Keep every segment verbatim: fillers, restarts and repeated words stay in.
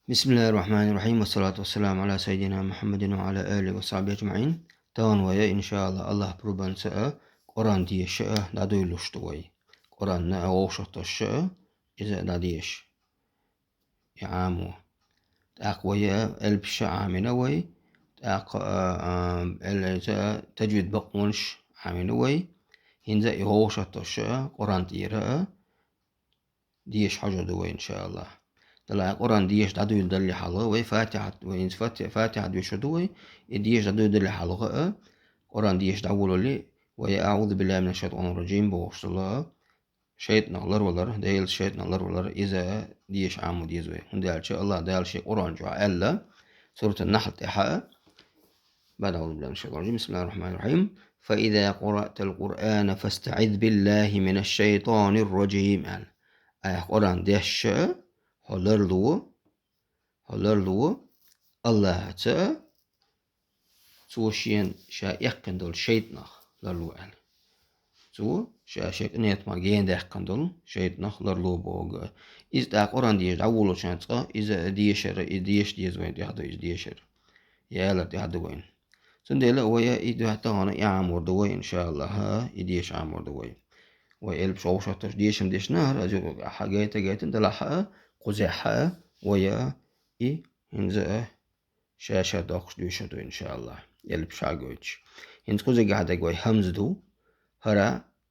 بسم الله الرحمن الرحيم، والصلاة والسلام على سيدنا محمد وعلى آله وصحبه أجمعين. Тахана вай, иншааллахӀ, АллахӀ пурбанца а Къуръан деша а дӀадуйлуш ду вай. Къуръан а вовшахтоша а, иза а дӀадеша, и Ӏамо. ТӀаккха вай а элпаш а Ӏамийна вай, тӀаккха а, а, эл-, иза а таджвид бакъонаш Ӏамийна вай. ХӀинца а и вовшахтоша а, Къуръан тӀера а деша хьожа ду вай, иншааллахӀ. Далла а Къуръан деша дӀадуйла дале хьалха, вай Фатихьат, вай хӀинца Фати-, Фатихьа доьшур ду вай, и деша дӀадуйла дале хьалха а, Къуръан деша дӀаволале, вай «أعوذ بالله من الشيطان الرجيم» бохуш дала а, шайтӀанах ларвалар, Делаца шайтӀанах ларвалар, иза а деша Ӏамо деза вай. ХӀунда аьлча АллахӀ Дала ший Къуръан чу аьлла, Суратун-Нахьл тӀехьа а, بعد أعوذ بالله من الشيطان الرجيم. بسم الله الرحمن الرحيم. فإذا قرأت القرآن فاستعذ بالله من الشيطان الرجيم, аьлла. Айхьа Къуръан дешша а, хьо ларлу, хьо ларлу АллахӀаца а, цо шена ша эккхина долчу шайтӀанах ларлу, аьлла. Цо ша шен къинхетамах генадаьккхина долу шайтӀанах ларлу боху. Иза тӀаккха Къуръан деша дӀаволучу хенахь цкъа, иза дешар, и деша деза вайна тӀехь ду, иза дешар. Ялар тӀехь ду вайна. Цундела а вай а и дуьхьа тахана и Ӏамор ду вай, иншааллахӀ, и деша Ӏамор ду вай. Вай элпаш вовшахтоша дешам дешна хӀара, аза юкъа хьа гайта-гайтина далахь а, кхузехь а, вай а и хӀинца а ша-ша доккхуш доьшур ду, иншааллахӀ, элпаш хьа а гойтуш. ХӀинца кхузахь дерг вай хӀамза ду, хӀара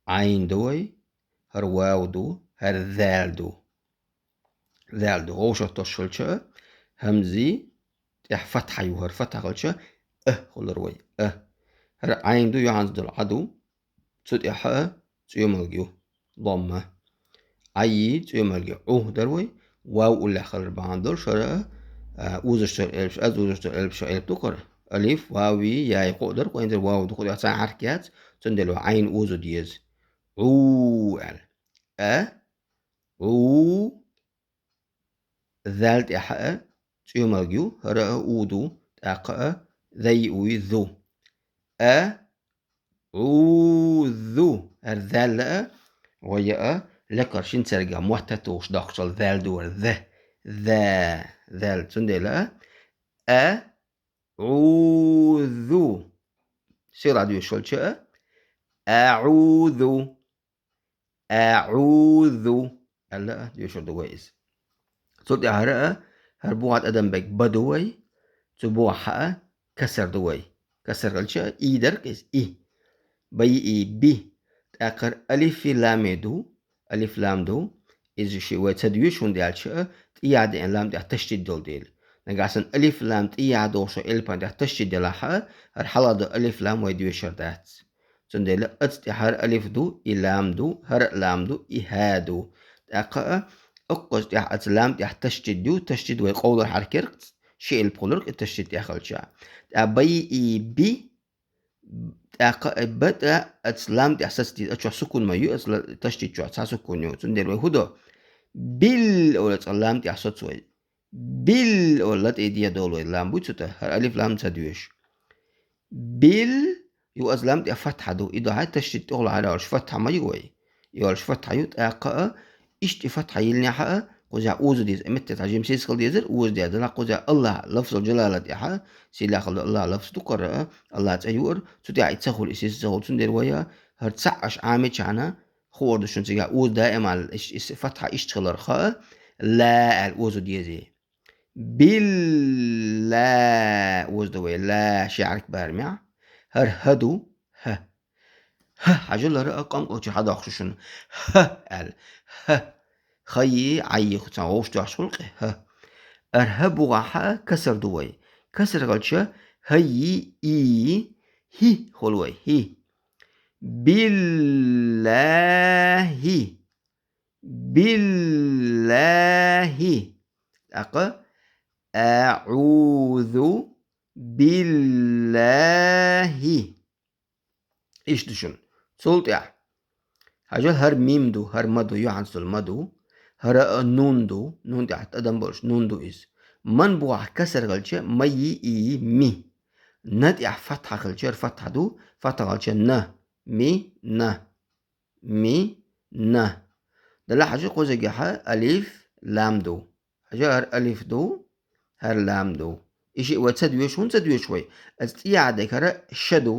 Ӏайн ду вай, хӀара вав ду, хӀара зал ду. Зал ду. Вовшахтош хилча а, хӀамзи тӀехь фатхьа ю, хӀара фатхьа хилча а, а хуьлур вай, а. ХӀара Ӏайн ду, юьхьанца долу Ӏа ду, цу тӀехь а цӀоьмалг ю, домма. Ӏайи цӀоьмалг ю, Ӏу дар вай, вав уллехь хилар бахьана долуш хӀара а, узуш долу элпаш, аз узуш долу элпаш, элп ду кхара. Алиф, вави, яй кхоъ дара, кхоъ дара, вав ду, кху тӀехь цхьа хьарк яц, цундела вай Ӏайн узу деза. Ӏу аьлла. А, Ӏу, зал тӀехь а цӀоьмалг ю, хӀара а у ду, тӀаккха а зай уй, зу. А, Ӏу, зу. ХӀара зал а, вай а, лекхара шина цергахь мотт а тухуш доккхучул зал ду хӀара, за, за, зал. Цундела а, а, Ӏу, зу. Сийлахь доьшуш хилча а, а, Ӏу, зу. «АӀузу», аьлла а доьшур ду вай иза. Цул тӀаьхьара а, хӀара бухахь тӀадам берг ба ду вай, цу бухахь а касар ду вай. Касар хилча а, и дара иза, и. Ба, и, и, би. ТӀаккха хӀара алифи лами ду, алиф лам ду. Иза ши вай ца доьшу, хӀунда аьлча а, тӀехьа деана лам тӀехь ташдид долу дела. Нагахь санна алиф лам тӀехьа долуш элпан тӀехь ташдид делахь а, хӀара хьалха долу алиф лам вай доьшур дац. Цундела оцу тӀехь хӀара алиф ду, и лам ду, хӀара а лам ду, и хӀа ду. ТӀаккха а, оккхуза тӀехь оцу лам тӀехь ташдид ю, ташдид вай къовлар хьаьркира, ши элп хуьлура и ташдид тӀехь хилча. ТӀаккха ба, и, би, тӀаккха а, ба, тӀа, оцу лам тӀехь саца деза, оцу чохь сукун ма ю, оцу ла-, ташдид чохь цхьа сукун ю. Цундела вай хӀун до? Бил олу цкъа лам тӀехь соцу вай. Бил олу латӀе дехьа долу вай лам буй цу тӀа, хӀара алиф лам ца доьшу. Бил, ю, оцу лам тӀехь фатхьа ду, и ду хьайн ташдид тӀехула хьара йолуш фатхьа ма ю вай. Йолуш фатхьа ю, тӀаккха а, иштта и фатхьа йиллинехь а, кхузахь узу деза, меттехь жимма сиз хила дезара, узу деза, делахь кхузахь АллахӀ, лафзул жалала тӀехь, сийлахь хилла АллахӀ лафз ду кхара а, АллахӀ цӀе юара, цу тӀехь и ца хуьлу, и сиз ца хуьлу, цундела вай а, хӀара цхьаъ аша Ӏамичхьана, хуур ду шуна цигахь узу даиман иш-, иш-, фатхьа иштта хилар хаа, ла аьлла узу дезий. Билла, узу ду вай, ла ши хьарк барамехь. ХӀара хӀа ду, хӀа. ХӀа, хьажал, хӀара а къамкъа чу хьадоккхуш ду шуна. ХӀа аьлла. ХӀа. Хайи, Ӏайи, цхьа вовшах доьхуш хуьлу кхин, хӀа. ХӀара хӀа бухахь а касар ду вай. Касар хилча, хӀайи, ийи, хӀи хуьлу вай, хӀи. Биллахи. Биллахи. ТӀаккха аӀузу биллахи. Иштта ду шуна. Цул тӀаьхьа. Хьажал, хӀара мим ду, хӀара ма ду, юьхьанца долу ма ду. ХӀара а нун ду, нун тӀехь тӀадам болуш нун ду иза. Ман бухахь касар хилча, ма, йи, и, ми. На тӀехь фатхьа хилча, хӀара фатхьа ду, фатхьа хилча, на, ми, на. Ми, на. Делахь хьажа, кхузахь алиф, лам ду. Хьажа, хӀара алиф ду, хӀара лам ду. И шиъ вай ца доьшу, хӀунда ца доьшу вай? Аса тӀехьа декара ша ду.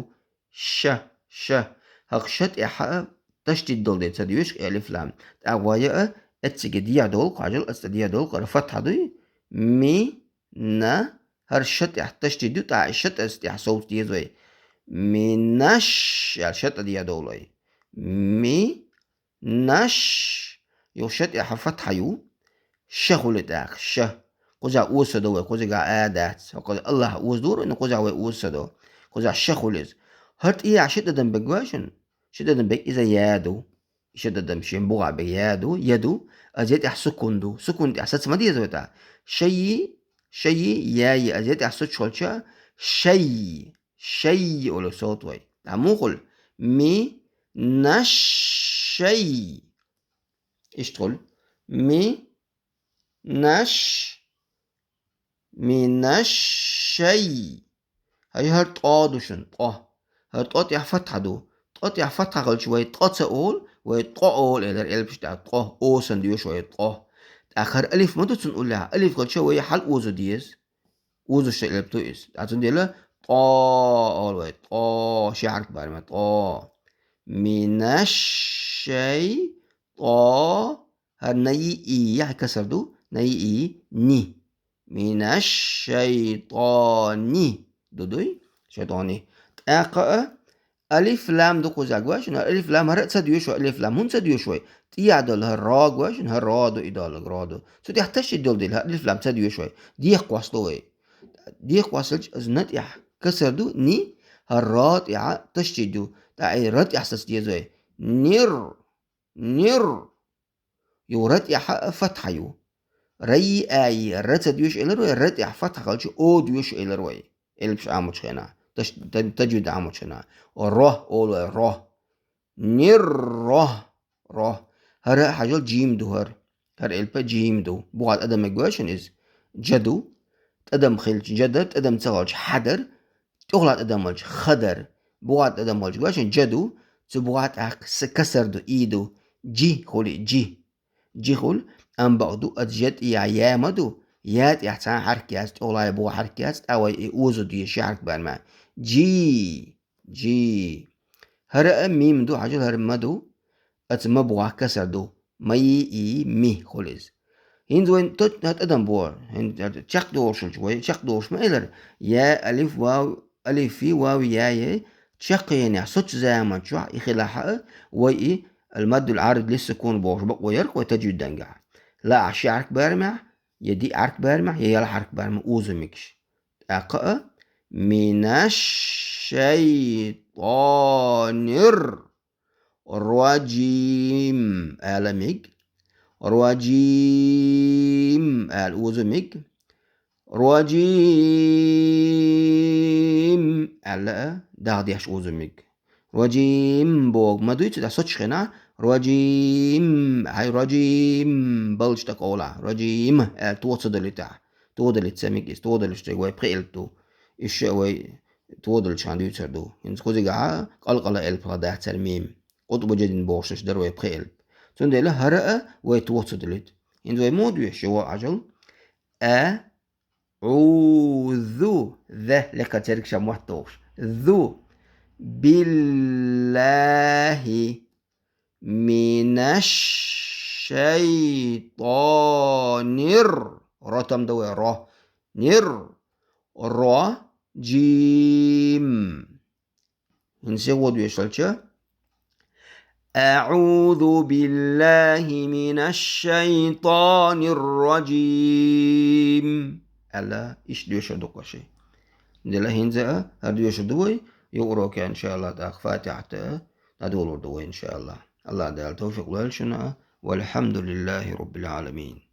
Ша, ша. ХӀокху ша тӀехь а ташдид долу де ца доьшу и алиф лам. ТӀаккха вай а эцциге дехьа долу, хьажал, аса тӀе дехьа долу, хӀара фатхьа дуй? Ми, на, хӀара ша тӀехь ташдид ду, тӀаккха и ша тӀе аса тӀехь совца деза вай. Минаш, аьлла ша тӀе дехьа долу вай. Ми, наш, юха ша тӀехь фатхьа ю, ша хуьлу тӀаккха, ша. Кхузахь оза ца до вай, кхузахь а дац. ХӀокхуза Аллахь оза дора вай, кхузахь вай оза ца до. Кхузахь ша хуьлу иза. ХӀара тӀехьа ши тӀадам бег вай шуна? Ши тӀадам бег иза я ду. Ши тӀадам шен бухахь бег я ду, я ду. Аса я тӀехь сукун ду. Сукун тӀехь саца ма деза вай тӀаккха. Шайи, шайи, яи, аса я тӀехь соцуш хилча, шай. Шай олу совца вай. ДӀа муха хуьлу? Ми, наш, шай. Иштта хуьлу. Ми, наш, ми, наш, шай. Хьажа, хӀара тӀо ду шуна, тӀо. ХӀара тӀо тӀехь фатхьа ду. ТӀо тӀехь фатхьа хилча вай тӀо ца олу, вай тӀо олу элира элпаш тӀехь, тӀо, о санна доьшу вай тӀо. ТӀаккха хӀара алиф ма ду цунна уллехь, алиф хилча вай хьал озо деза. Озуш элп ду иза. ТӀаккха цундела тӀо олу вай, тӀо, ши хьарк барма, тӀо. Минаш шай, тӀо, хӀара наи и, яхь касар ду, наи и, ни. Минаш шайтӀани. Ду дуй? ШайтӀани. ТӀаккха а алиф лам ду кхузахь, гой шуна, алиф лам хӀара а ца доьшу вай, алиф лам хӀунда ца доьшу вай? ТӀехьа долу хӀара ро, гой шуна, хӀара ро ду, и долу ро ду. Цу тӀехь ташдид долу дела, хӀара алиф лам ца доьшу вай. Дехьа кхоссало вай. Дехьа кхоссалча иза на тӀехь касар ду, ни, хӀара ро тӀехь ташдид ду. ТӀаккха и ра тӀехь саца деза вай. Нир, нир. Ю ра тӀехь а фатхьа ю. Раи аи, ра ца доьшу элира вай, ра тӀехь фатхьа хилча, о доьшу элира вай. Элпаш Ӏамочу хенахь, таш-, та-, таджвид Ӏамочу хенахь. Ро олу вай, ро. Нир, ро, ро. ХӀара а хьажал, джим ду хӀара. ХӀара элпа джим ду. Бухахь тӀадам мег, гой шуна, иза. Джа ду. ТӀадам хилча, джа дар, тӀадам ца хилча, хьа дар. ТӀехула тӀадам хилча, ха дар. Бухахь тӀадам хилча, гой шуна, джа ду. Цу бухахь тӀаккха с-, касар ду, и ду. Джи хуьлу, джи. Джи хуьлу, амма бакъ ду, аса я тӀехь я ма ду, я тӀехь цхьа хьарк яц, тӀехула я бухахь хьарк яц, тӀаккха вай и озо деза ши хьарк барма. Джи, джи. ХӀара а мим ду, хьажал, хӀара ма ду, аса ма бухахь касар ду. Ма и, и, ми хуьлу иза. ХӀинца вайн тӀадам боху, хӀинца чекхдолуш хилча вай, чекхдолуш ма элира, я, алиф, вав, алифи, вави, яи, чаккхенехь, соцу заман чохь и хилахь а, вай и ал-маддул Ӏарид лиссукун бохуш бакъо яра-кх вай таджвид дангахь. Лаахь ши хьарк бармехь, я диъ хьарк бармехь, я ялх хьарк бармехь озо мегаш. ТӀаккха а, минаш шайтӀанир раджим ала мег. Раджим ала озо мег. Раджим аьлла а, дагадеш озо мег. Раджим боху ма дуьйцу, аса соцуш хенахь, раджим, хьай раджим, баллаш тӀе къовлахь. Раджим аьлла, то ца далийтахь. То далийта ца мег иза, то далуш дерг вай пхи элп ду. Иза ша а вай то далучхьана дуьйцур ду. ХӀинца кхузигахь а къалкъала элп дац хӀара мим. Къутбу джадин бохуш дара вай пхи элп. Цундела хӀара а вай то ца далийта. ХӀинца вай муха доьшу, ша вон Ӏажал? А, Ӏузу, за, лекха церг ша мотт дохуш. Зу, биллахи, минаш шайтӀанир. Ро там ду вай, ро. Нир. Ро, джим. ХӀинца ша вон доьшалча? Аъузу биллахи минаш шайтӀанир раджим. Аьлла, иштта доьшур ду-кх вай ши. Дела хӀинца а хӀара доьшур ду вай, юха урокехь, иншааллахӀ, тӀаккха Фатихьат а дӀадолор ду вай, иншааллахӀ. АллахӀ Дала тавфикъ лойла шуна а. Валхьамдулиллахи роббил Ӏаламин.